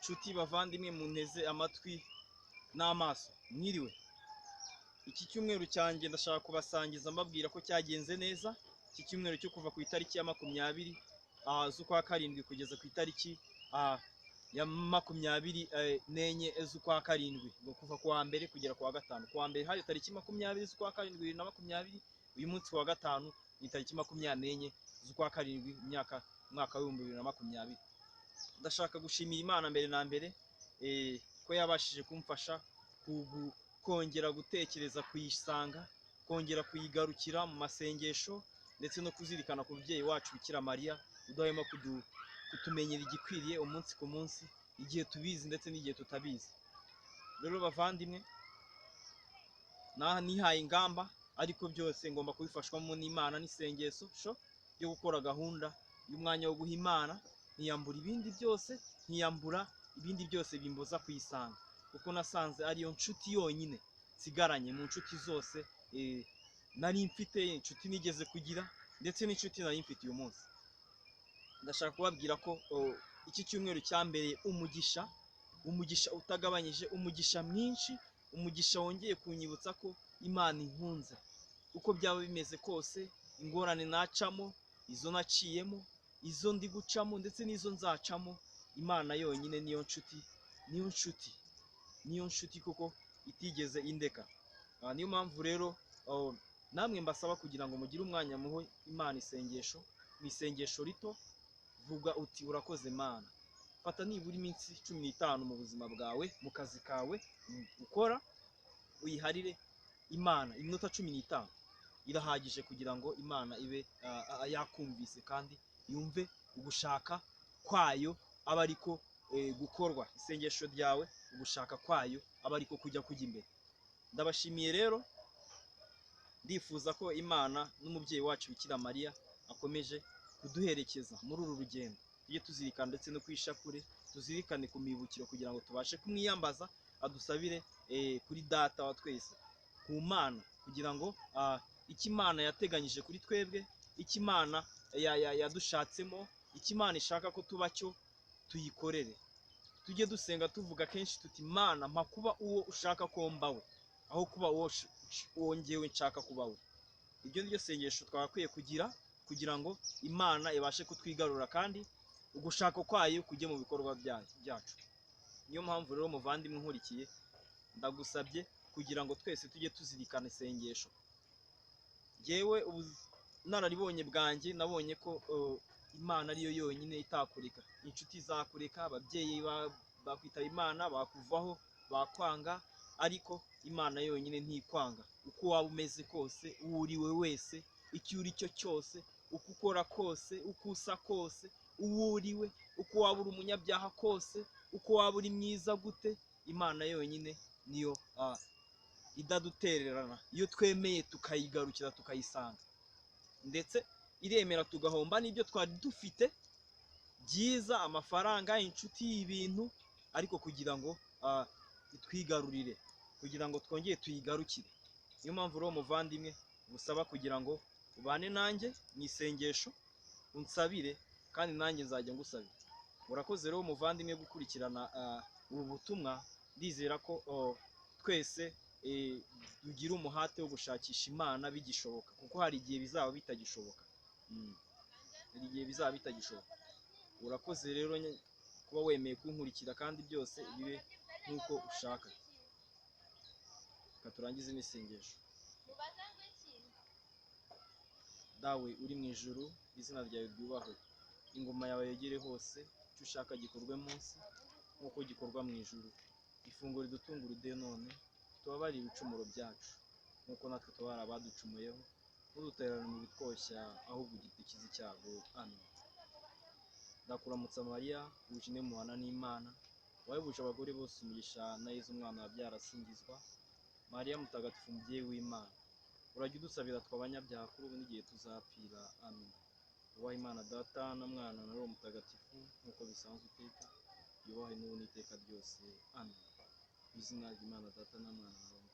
Nshuti bavandimwe munteze amatwi n'amaso, mwiriwe. Iki cyumweru cyanjye ndashaka kubasangiza mbabwira ko cyagenze neza. Iki cyumweru cyo kuva ku itariki ya 20 z'ukwa karindwi kugeza ku itariki ya 24 z'ukwa karindwi, ngo kuva ku wa mbere kugera ku wa gatanu. Ku wa mbere hari tariki 20 z'ukwa karindwi 2020, uyu munsi wa gatanu ni tariki 24 z'ukwa karindwi umwaka w'ibihumbi 2020. Ndashaka gushimira Imana mbere na mbere ko yabashije kumfasha kongera gutekereza kuyisanga, kongera kuyigarukira mu masengesho, ndetse no kuzirikana ku mubyeyi wacu Bikira Mariya udahwema kutumenyera igikwiriye umunsi ku munsi, igihe tubizi ndetse n'igihe tutabizi. Rero bavandimwe, nihaye ingamba, ariko byose ngomba kubifashwamo n'Imana n'isengesho ryo gukora gahunda y'umwanya wo guha Imana, ntiyambura ibindi byose, ntiyambura ibindi byose bimbuza kuyisanga, kuko nasanze ariyo nshuti yonyine nsigaranye mu nshuti zose nari mfite, inshuti nigeze kugira ndetse n'inshuti nari mfite uyu munsi. Ndashaka kubabwira ko iki cyumweru cyambereye umugisha, umugisha utagabanyije, umugisha mwinshi, umugisha wongeye kunyibutsa ko Imana inkunze. Uko byaba bimeze kose, ingorane nacamo, izo naciyemo, izo ndi gucamo ndetse n'izo nzacamo, Imana yonyine niyo nshuti, niyo nshuti, niyo nshuti kuko itigeze indeka. Niyo mpamvu rero namwe mbasaba kugira ngo mugire umwanya muhe Imana isengesho, mu isengesho rito vuga uti urakoze Mana. Fata nibura iminsi 15 mu buzima bwawe, mu kazi kawe ukora, uyiharire Imana. Iminota 15 irahagije kugira ngo Imana ibe yakumvise kandi yumve ugushaka kwayo aba ariko gukorwa. Isengesho ryawe ugushaka kwayo aba ariko kujya imbere. Ndabashimiye rero, ndifuza ko Imana n'umubyeyi wacu Bikira Mariya akomeje kuduherekeza muri uru rugendo. Tujye tuzirikana ndetse no kwishapure, tuzirikane ku mibukiro kugira ngo tubashe kumwiyambaza adusabire kuri data wa twese, ku Mana, kugira ngo icyo Imana yateganyije kuri twebwe, icyo Imana yadushatsemo, icyo Imana ishaka ko tuba cyo, tuyikorere. Tujye dusenga tuvuga kenshi tuti Mana mpa kuba uwo ushaka ko mbawe, aho kuba uwo ngewe nshaka kuba we. Iryo ni ryo sengesho twakwiye kugira kugira ngo Imana ibashe kutwigarura kandi ugushaka kwayo kujye mu bikorwa byacu. Niyo mpamvu rero muvandimwe nkurikiye, ndagusabye kugira ngo twese tujye tuzirikana isengesho. Ngewe ubunararibonye bwanjye nabonye ko Imana ariyo yonyine itakureka. Inshuti zakureka, ababyeyi bakwitaba Imana, bakuvaho, bakwanga, ariko Imana yonyine ntikwanga. Uko waba umeze kose, uwo uri we wese, icyo uri cyo cyose, uko ukora kose, uko usa kose, uwo uri we, uko waba uri umunyabyaha kose, uko waba uri mwiza gute, Imana yonyine niyo idadutererana. Iyo twemeye tukayigarukira tukayisanga, ndetse iremera tugahomba n'ibyo twari dufite byiza, amafaranga, inshuti, ibintu, ariko kugira ngo itwigarurire, kugira ngo twongere tuyigarukire. Niyo mpamvu rero muvandimwe ngusaba kugira ngo ubane nanjye mu isengesho, unsabire kandi nanjye nzajya ngusabira. Urakoze rero muvandimwe gukurikirana ubu butumwa. Ndizera ko twese tugira umuhate wo gushakisha Imana bigishoboka, kuko hari igihe bizaba bitagishoboka. Hari igihe bizaba bitagishoboka. Urakoze rero kuba wemeye kunkurikira kandi byose bibe nk'uko ushaka. Reka turangize n'isengesho. Dawe uri mu ijuru, izina ryawe ryubahwe, ingoma yawe yegere hose, icyo ushaka gikorwe munsi nk'uko gikorwa mu ijuru. Ifunguro ridutunga urude none, tubabarire ibicumuro byacu nk'uko natwe tubabara abaducumuyeho, ntudutererane mu bitwoshya, ahubwo udukize icyago. Amen. Ndakuramutsa Mariya, wuje muhana n'Imana, wahebuje abagore bose umugisha, na Yezu umwana wabyara asingizwa. Mariya mutagatifu umubyeyi w'Imana, urajya udusabira twe abanyabyaha kuri ubu n'igihe tuzapfira. Amen. Ubaha Imana Data na Mwana na Roho Mutagatifu, nk'uko bisanzwe iteka, yubahwe n'ubu n'iteka ryose. Amen. Mu izina ry'Imana Data na Mwana na Roho